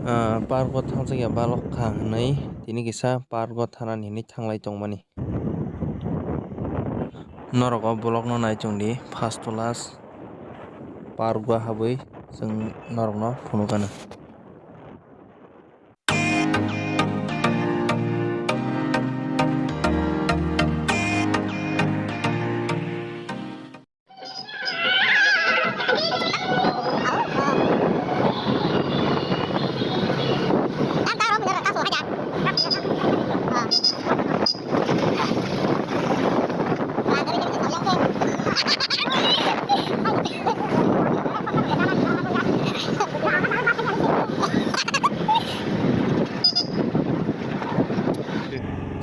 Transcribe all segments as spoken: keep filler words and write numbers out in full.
Ah, park o thangjakya balok kha hwnwi tini kisa park o thanani hinwi thanglai tongmani. Norok o vlog no naichung di first to last park o habwi chwng norok no phunukgano.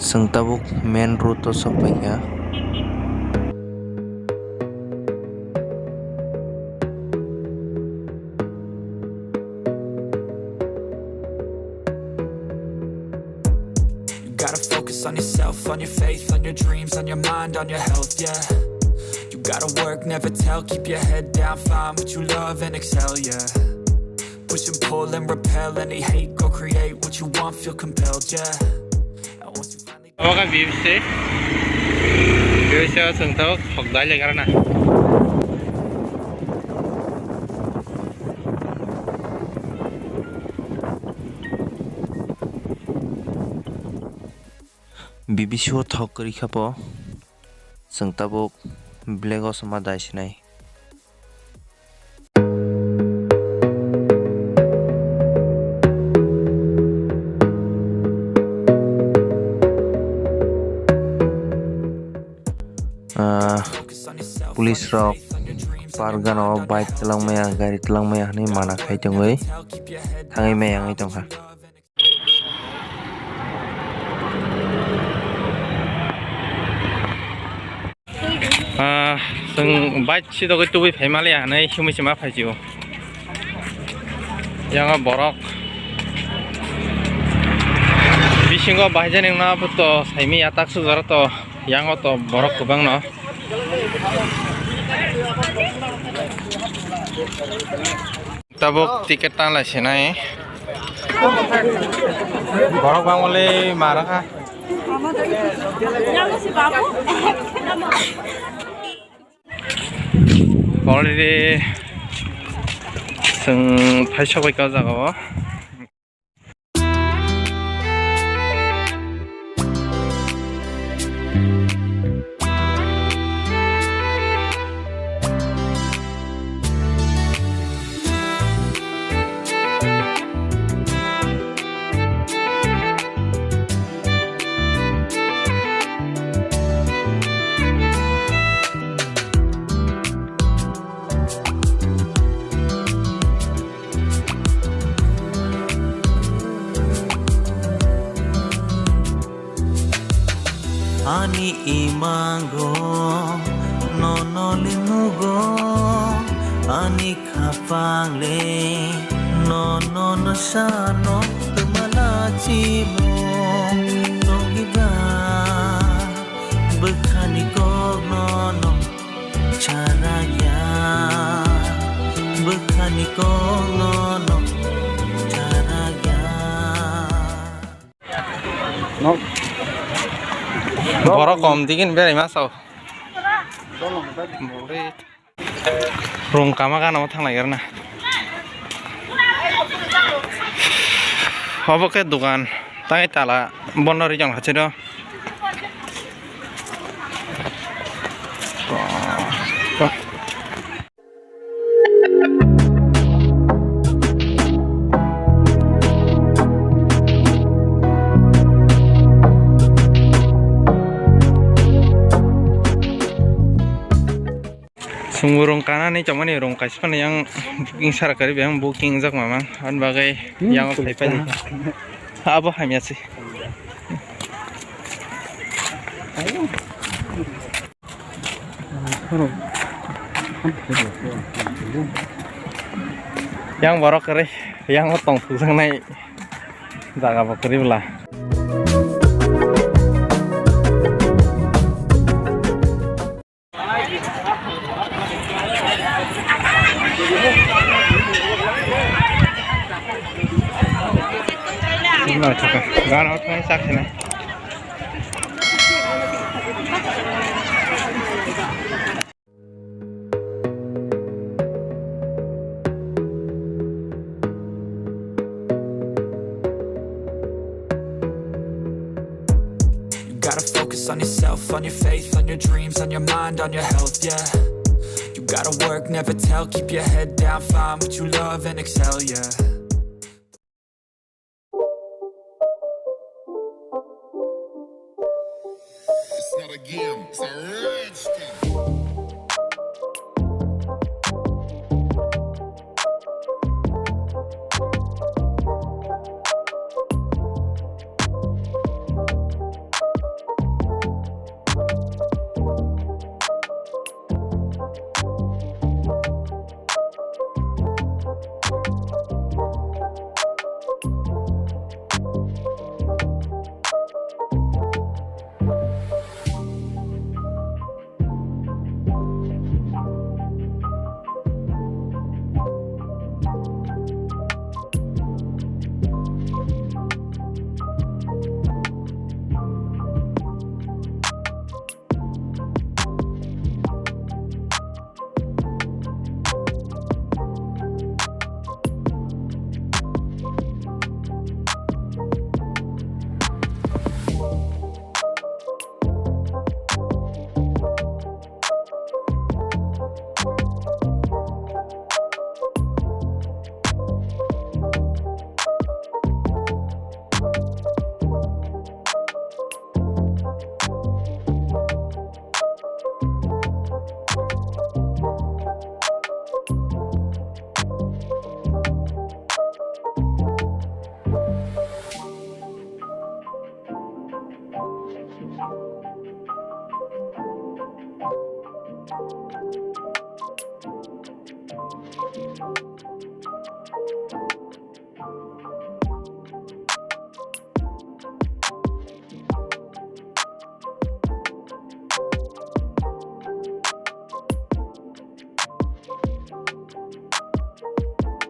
Chwng tabuk main road o sok paikha. You gotta focus on yourself, on your faith, on your dreams, on your mind, on your health, yeah. You gotta work, never tell, keep your head down, find what you love and excel, yeah. Push and pull and repel any hate, go create what you want, feel compelled, yeah. And once you finally Oka B B C, B B C o chwng tabuk thok dai le karana. B B C o thok kwrwi kha bo, chwng tabuk black o se ma dai sinai. Ah, police rok park gana o bike twlang maya, gari twlang maya hwnwi mana khai tongwi thangwi maya wngwi tongkha. Ah, chwng bike sidogwi tubui phaimaliya hinwi simi sima phaisio. Yang o borok bisingo bahai jani wngna to saimi ya tak sujaro to yang o to borok kwbangno. Tabuk ticket tanglai sinai. Borok bangmali mara kha. Already chwng phaisok bai kha o jaga o. Ani imango nono le nugo, ani khapang le nono no sano twmala chimo nogiba, bwkhani kok nono charaya, bwkhani kok nono charaya. Borok kom digin berai ma sao. Rung kama gana o thang lai na. Obo khe dukan tai tala bondo rijang hache do. Chwng rung kanani tongmani rung kaisa phano yang booking sara kwrwi bai ang booking wngjak mamang ani bagwi yang phai phai abo hamya se. Yang borok kwrwi, yang o tong thukjaknai jaga bo kwrwi bwla. Naithoka. Gana thangwi chak khainai. You gotta focus on yourself, on your faith, on your dreams, on your mind, on your health, yeah. You gotta work, never tell, keep your head down, find what you love and excel, yeah. It's not a game, it's a rich thing.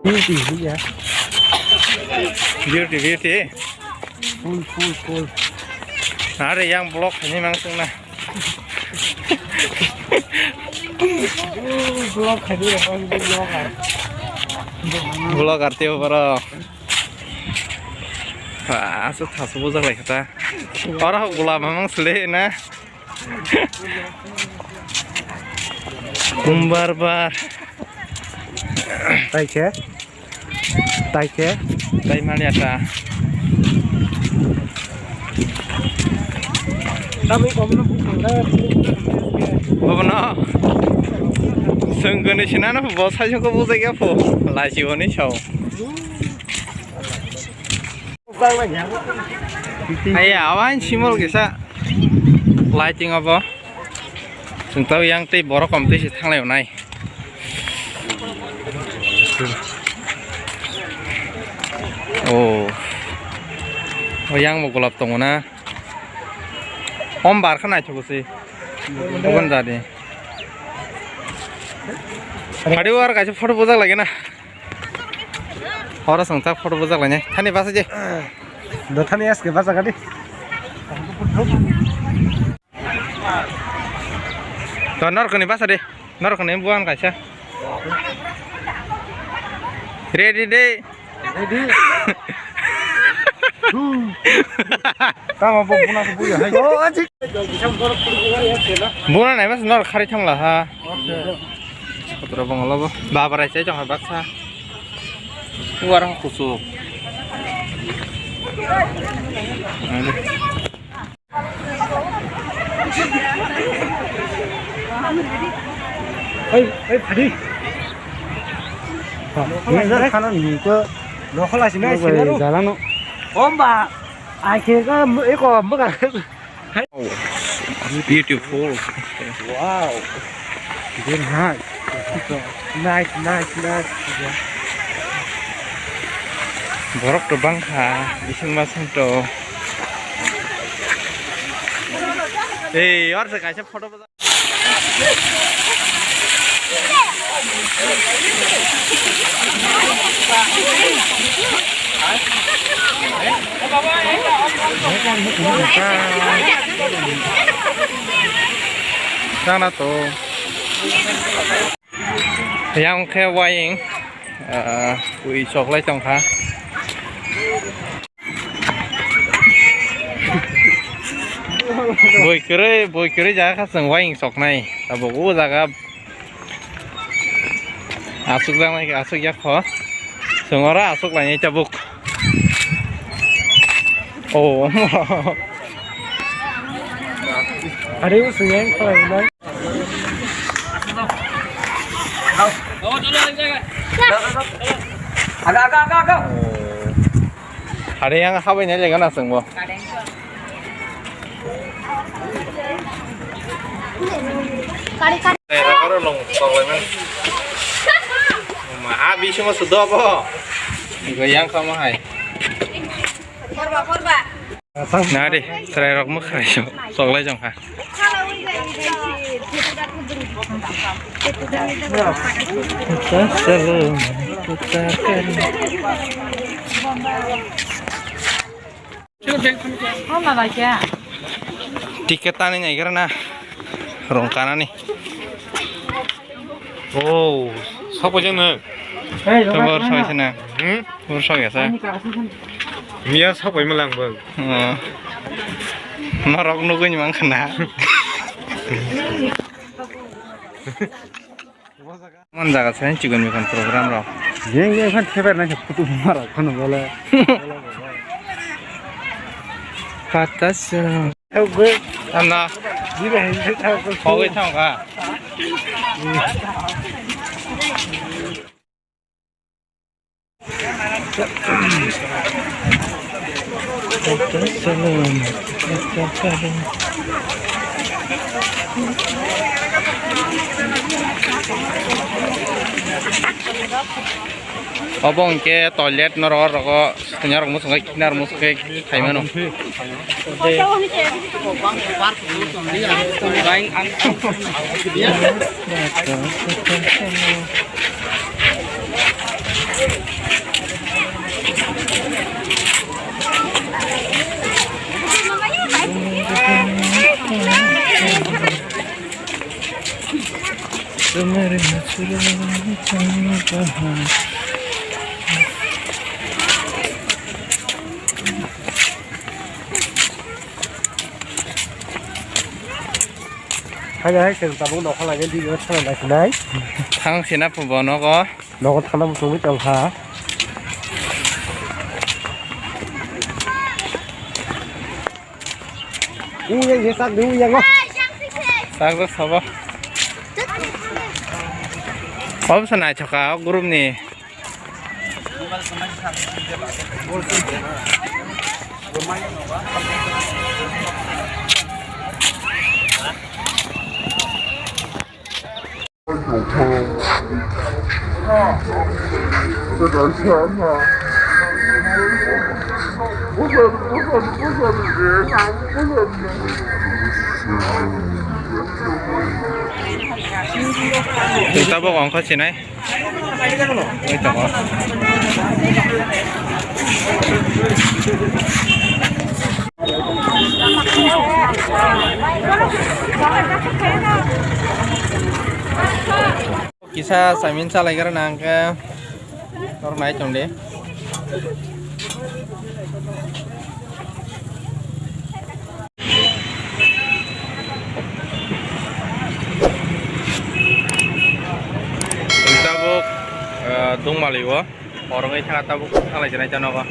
Beauty, ya. Beauty, beauty. Full, full, full. Are yang vlog ini langsung na. Vlog khaidi, vlogger. Vlogger teo boro. Ba, aswk thasu bujak lai kha ta. Oro gula mamang sule na. Kumbar bar. Tai khe? Tai khe? Tai mali ata. Bobono. Sengkoni sinano bo saisongko bujai ya pho. Lajibo ni sao. Aiya, awan simol kisa lighting obo. Chwng tau yang tei borok kom tei se thanglai nai. Oh. O yang bo golap tongo na. Om bar kha naithok se. Ogon jadi. Hadi war kaisa photo bujak lagi na. Oro chwng ta photo bujak lainai. Thani basa je. Do thani S K basa gadi. To norokni basa de. Norokni buan kaisa. Ready de. Ready. Tamo bo buna ko buya hai. Oh, aji. Buna nai mas nor khari thangla ha. Kotora bongolo bo. Baba rai sai jong baksa. Uar kusu. Oi, oi, phadi. Ni khana ni ko. Lokol asi na, jalano. Omba. Ai khe ko eko buka. Beautiful. Wow. Very nice. Nice, nice, nice. Borok to bangkha, bising masing to. Ei, or se kaisa photo. Chana to. Yang khe waying, ah, ui choklai tongkha. Boi kwrwi, boi kwrwi jaga kha chwng waying choknai. Tabuk o jaga aswk jaknai, aswk yak kho. Chwng oro aswk lainai tabuk. Oh. Are o chwng yang khlai nai. Aga, aga, aga, aga. Are yang habai nai lega na chwngbo. Kari, kari. Eh, oro long, long, long. Ma, ha, bisingo sudo bo. Igo yang kama hai. Porba, porba. Na de, chwrai rok mwkhrai so, choklai jong kha. Ticket tani naigra na, rong kanani. Oh, sok paijak nang. Hey, rong kanani. Sok ya sa. Hmm? Bor sok ya sa. Miya sok pai malang bang. Oh. Norok nugui ni mang khana. Man jaga sa chikon mikon program rok. Jeng jeng khan theber nai photo mara khano bole. Patas. Anna. Hogei thang ka. Obo hwnkhe toilet norok, oro rogo swngyarok muchungkhe, khinar muchungkhe khaimano. Hai, hai, chwng tabuk nokha lainai, di o thang nai sinai. Thang sina phubo nogo. Nogo thangna muchungwi tongkha. Uyang ye sak de uyang o. Sak de sabo. Obo se naithoka o group ni. Tabok ongkha sinai. Oi tongo. Kisa samin salai gara nang khe tor nai tong de. Tabuk, eh, dungmali o, orongwi thang tabuk thanglai jani janogo.